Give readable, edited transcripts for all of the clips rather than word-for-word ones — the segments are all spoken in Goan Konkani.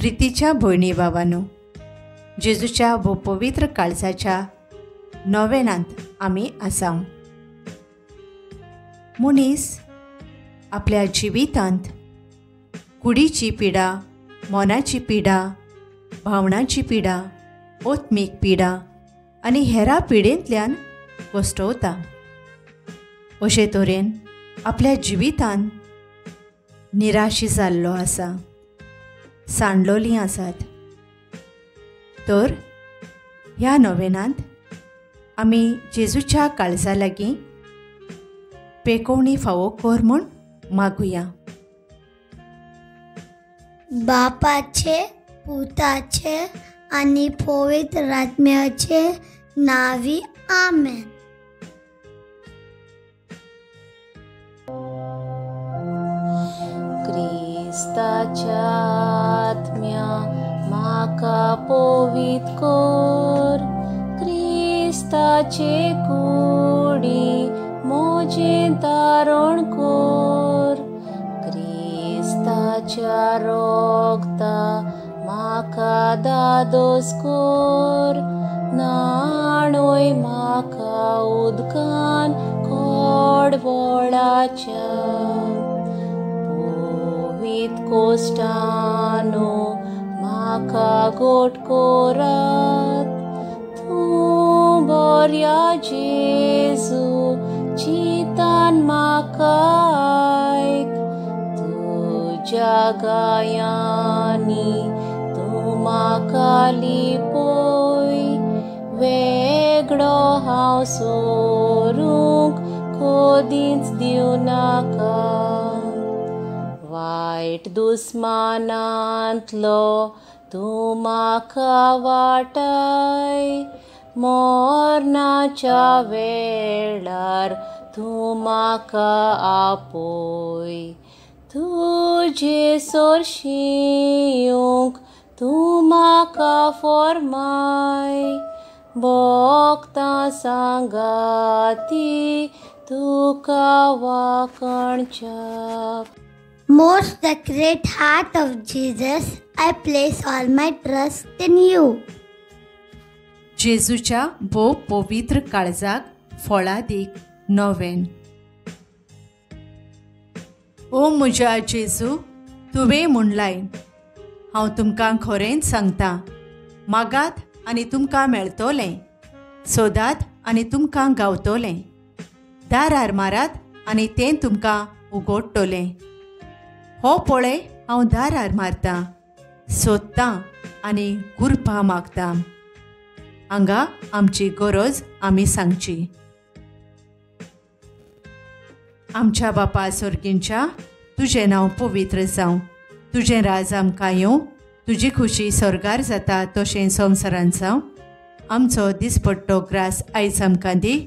प्रितीच्या भयणी बाबांनो, जेजूच्या भोव पवित्र काळजाच्या नोवेनांत आमी आसा. मनीस आपल्या जिवितांत कुडीची पिडा, मनाची पिडा, भावनाची पिडा, आत्मीक पिडा आनी हेरा पिडेंतल्यान कश्टवता. अशे तरेन आपल्या जिवितांत निराशी जाल्लो आसा, सांडलोलीं आसात. तर ह्या नोवेनांत आमी जेजूच्या काळजा लागीं पेकोवणी फावो कर म्हूण मागुया. बापाचे, पुताचे आनी पवित्र आत्म्याचे नांवी आमेन. क्रिस्ताच्या आत्म्या म्हाका पवित्र कर, क्रिस्ताचे कुडी म्हजें तारण कर, क्रिस्ताच्या रोगता म्हाका दादोस कर, न्हाणय म्हाका उदकान कोडवळाच्या, पवित्र कोश्टानो म्हाका गोट करात, तूं बऱ्या जेजू चिंतान म्हाका आयक, तुज्या गायांनी तूं म्हाका लिपय, वेगळो हांव सोरूंक कदींच दिवनाका, वायट दुस्मानांतलो तूं म्हाका वाटाय, मरणाच्या वेळार तूं म्हाका आपय, तुजे सरशीं येवंक तूं म्हाका फॉर्माय, भोगतां सांगाती तुका वाकणच्याक. Most Sacred Heart of Jesus, I place all my trust in you. जेजूच्या भोव पवित्र काळजाक फळादीक नोवेन. ओ म्हज्या जेजू, तुवें म्हणलाय, हांव तुमकां खरेंच सांगता, मागात आनी तुमकां मेळटलें, सोदात आनी तुमकां गावतलें, दारार मारात आनी तें तुमकां उगडटलें. हो पळय, हांव दारार मारतां, सोदतां आनी कृपा मागतां. हांगा आमची गरज आमी सांगची. आमच्या बापा सोर्गींच्या, तुजें नांव पवित्र जावं, तुजें राज आमकां येवं, तुजी खुशी स्वर्गार जाता तशें संवसारांत जावं. आमचो दिसपट्टो ग्रास आयज आमकां दी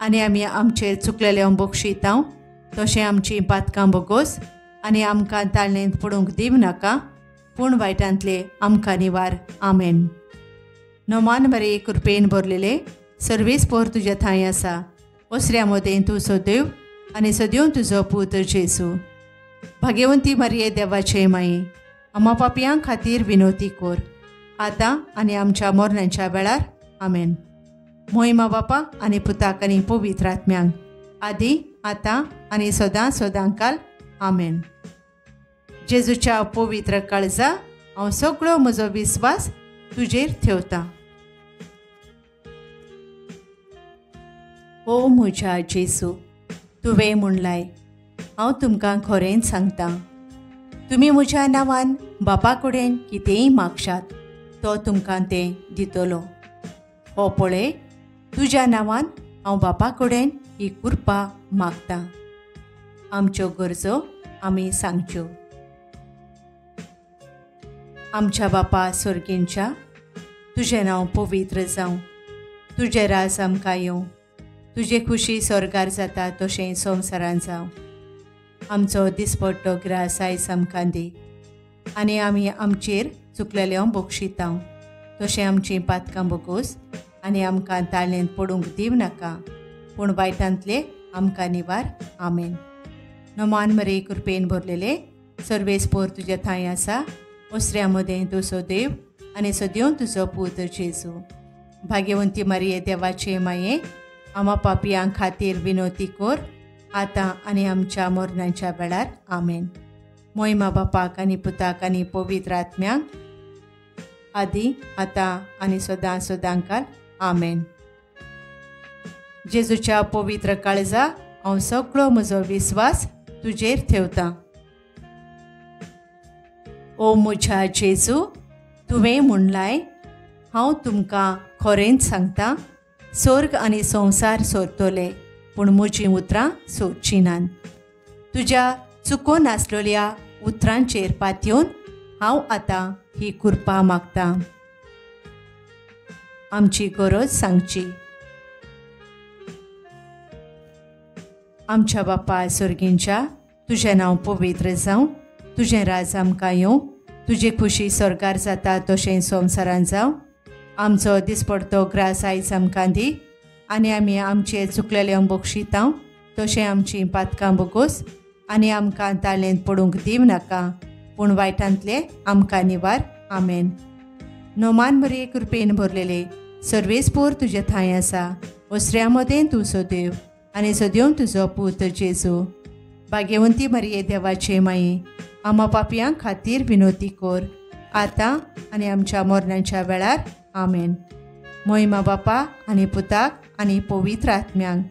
आनी आमी आमचेर चुकलेलें बक्षितांव तशें आमचीं पातकां बोगोस आनी आमकां ताळणेंत पडूंक दिव नाका, पूण वायटांतले आमकां निवार. आमेन. नमान बरे कृपेन भरलेले सर्वेस पोर तुज्या थंय आसा, ओसऱ्या मदें तूं सदैव आनी सदैव तुजो पूत जेजू. भाग्यवंती मारये देवाचे माई, आमा पापयां खातीर विनोती कोर, आतां आनी आमच्या मरणाच्या वेळार. आमेन. मोहिमा बापा आनी पुताक आनी पवित्र आत्म्यांक, आदी आतां आनी सदां सदां काल. आमेन. जेजूच्या पवित्र काळजा हांव सगळो म्हजो विस्वास तुजेर ठेवता. ओ म्हज्या जेजू, तुवें म्हणलाय, हांव तुमकां खरेंच सांगता, तुमी म्हज्या नांवान बापा कडेन कितेंय मागशात तो तुमकां तें दितलो. हो पळय, तुज्या नांवान हांव बापा कडेन ही कृपा मागता. आमच्यो गरजो आमी सांगच्यो. आमच्या बापा सोर्गींच्या, तुजें नांव पवित्र जावं, तुजें राज आमकां येवं, तुजे खुशी स्वर्गार जाता तशें संवसारांत जावं. आमचो दिसपट्टो ग्रास आयज आमकां दी आनी आमी आमचेर चुकलेल्यो बक्षितांव तशें आमचीं पातकां बोगोस आनी आमकां ताळणेंत पडूंक दिव नाका, पूण वायटांतले आमकां निवार. आमेन. नमान मरे कृपेन भरलेले सर्वेस पोर तुज्या थंय आसा, ओसऱ्या मदें तूं सदैव आनी सदैव तुजो पूत जेजू. भाग्यवंती मारिये देवाचे माये, आमा पापयां खातीर विनोती कर आतां आनी आमच्या मरणाच्या वेळार. आमेन. मोहिमा बापाक आनी पुताक आनी पवित्र आत्म्यांक, आदी आतां आनी सदां सदांकाल. आमेन. जेजूच्या पवित्र काळजा हांव सगळो म्हजो विस्वास तुजेर ठेवतां. ओ म्हज्या जेजू, तुवें म्हणलाय, हांव तुमकां खरेंच सांगता, स्वर्ग आनी संवसार सोरतले पूण म्हजीं उतरां सोदचीं नात. तुज्या चुको नासलेल्या उतरांचेर पातयेवन हांव आतां ही कृपा मागतां. आमची गरज सांगची. आमच्या बापा सर्गींच्या, तुजें नांव पवित्र जावं, तुजें राज आमकां येवं, तुजी खुशी स्वर्गार जाता तशें संवसारान जावं. आमचो दिसपडतो ग्रास आयज आमकां दी आनी आमी आमचे चुकलेले बक्षितांव तशें आमचीं पातकां बोगोस आनी आमकां ताळेंत पडूंक दिव नाका पूण वायटांतले आमकां निवार. आमेन. नोमान बरे कृपेन भरलेले सर्वेस्पोर तुजे थांय आसा, ओसऱ्या मदें तूं सदैव आनी सदैव तुजो पूत जेजू. भाग्यवंती मरिये देवाचे माये, आमा पापयां खातीर विनोती कर आतां आनी आमच्या मरणाच्या वेळार. आमेन. मोहिमा बापा आनी पुताक आनी पवित्र आत्म्यांक,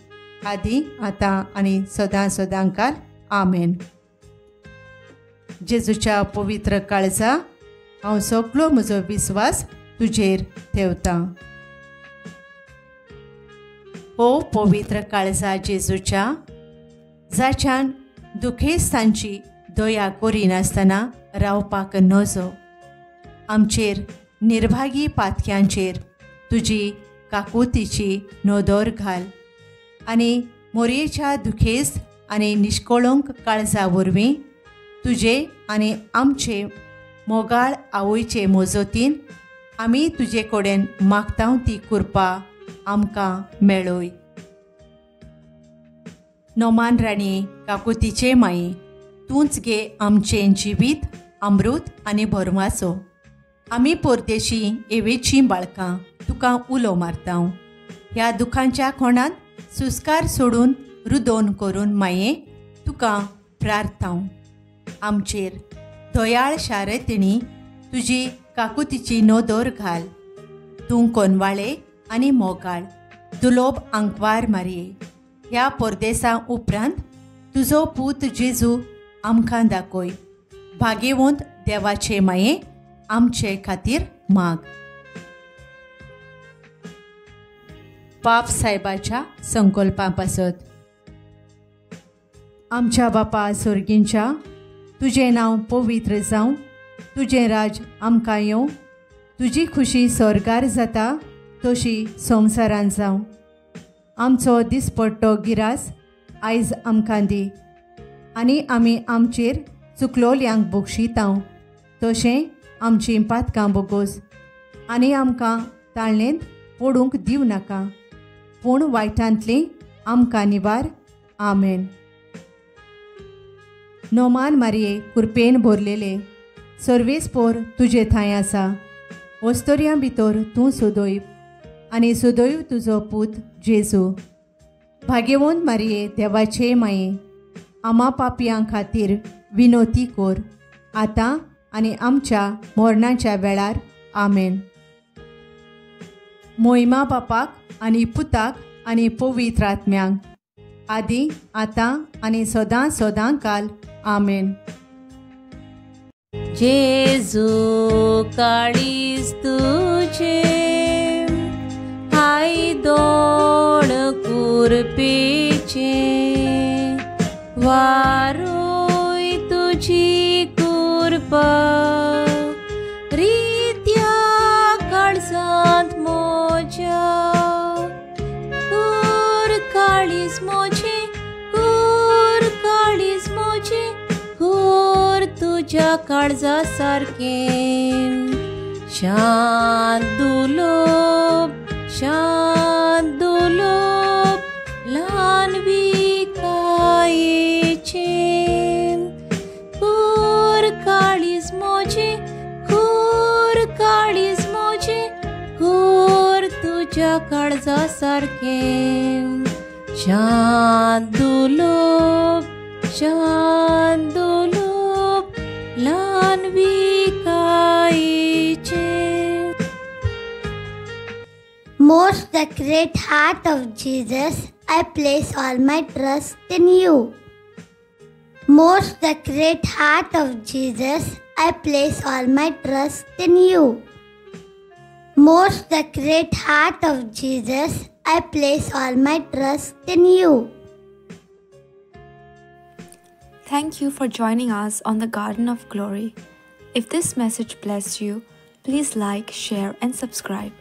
आदी आतां आनी सदां सदांकाल. आमेन. जेजूच्या पवित्र काळजा हांव सगळो म्हजो विस्वास तुजेर ठेवतां. ओ पवित्र काळजा जेजूच्या, जाच्यान दुखेस्तांची दया करिनासतना रावपाक नजो, आमचेर निर्भागी पातक्यांचेर तुजी काकुतीची नदर घाल आनी मोरयेच्या दुखेस्त आनी निश्कळंक काळजा वरवीं तुजे आनी आमचे मोगाळ आवयचे मजतीन आमी तुजे कडेन मागता ती कृपा आमकां मेळय. नोमान राणी काकुतीचे माये, तूंच गे आमचें जिवीत अमृत आनी भरमाचो. आमी परदेशी एवेचीं बाळकां तुका उलो मारता. ह्या दुखांच्या कोणांत सुस्कार सोडून रुदोन करून माये तुका प्रार्थांव. आमचेर दयाळ शारतिणी तुजी काकुतीची नदर घाल. तूं कोनवाळे आनी मोगाळ दुलोब आंकवार मारये. ह्या परदेसा उपरांत तुजो पूत जेजू आमकां दाखय. भाग्यवंत देवाचे माये आमचे खातीर माग. पाप साहेबाच्या संकल्पा पासत. आमच्या बापा सर्गींच्या, तुजें नांव पवित्र जावं, तुजें राज आमकां येवं, तुजी खुशी स्वर्गार जाता तशी संवसारान जावं. आमचो दिसपट्टो गिरास आयज आमकां दी आनी आमी आमचेर चुकलोल्यांक बक्षितांव तशें आमचीं पातकां बोगोस आनी आमकां ताळणेंत पडूंक दिव नाका पूण वायटांतलीं आमकां निवार. आमेन. नोमान मारये कुरपेन भरलेले सर्वेस्पोर तुजे थांय आसा, वस्तोर्यां भितर तूं सदैव आनी सदैव तुजो पूत जेजू. भाग्यवंत मारये देवाचे माये, आमा पापयां खातीर विनोती कर आतां आनी आमच्या मरणाच्या वेळार. आमेन. मोहिमा बापाक आनी पुताक आनी पवित्र आत्म्यांक, आदी आतां आनी सदां सदां काल. आमेन. जेजू काळीज तुझे आई दोण कुरपेचे, वारोय तुजी कुरपा रित्या काळजांत मोज्या. कूर काळीज मोजे, कूर काळीज मोजे, कूर तुज्या काळजा सारकें. शांत दुलोब, शांत दुलोब, ल्हान विकायेचें. कूर काळीज मोजे, तुज्या काळजा सारकें. शांत दुलोब, शांत दुलोब, ल्हान विकायेचें. Most Sacred Heart of Jesus, I place all my trust in you. Most Sacred Heart of Jesus, I place all my trust in you. Most Sacred Heart of Jesus, I place all my trust in you. Thank you for joining us on the Garden of Glory. If this message blessed you, please like, share, and subscribe.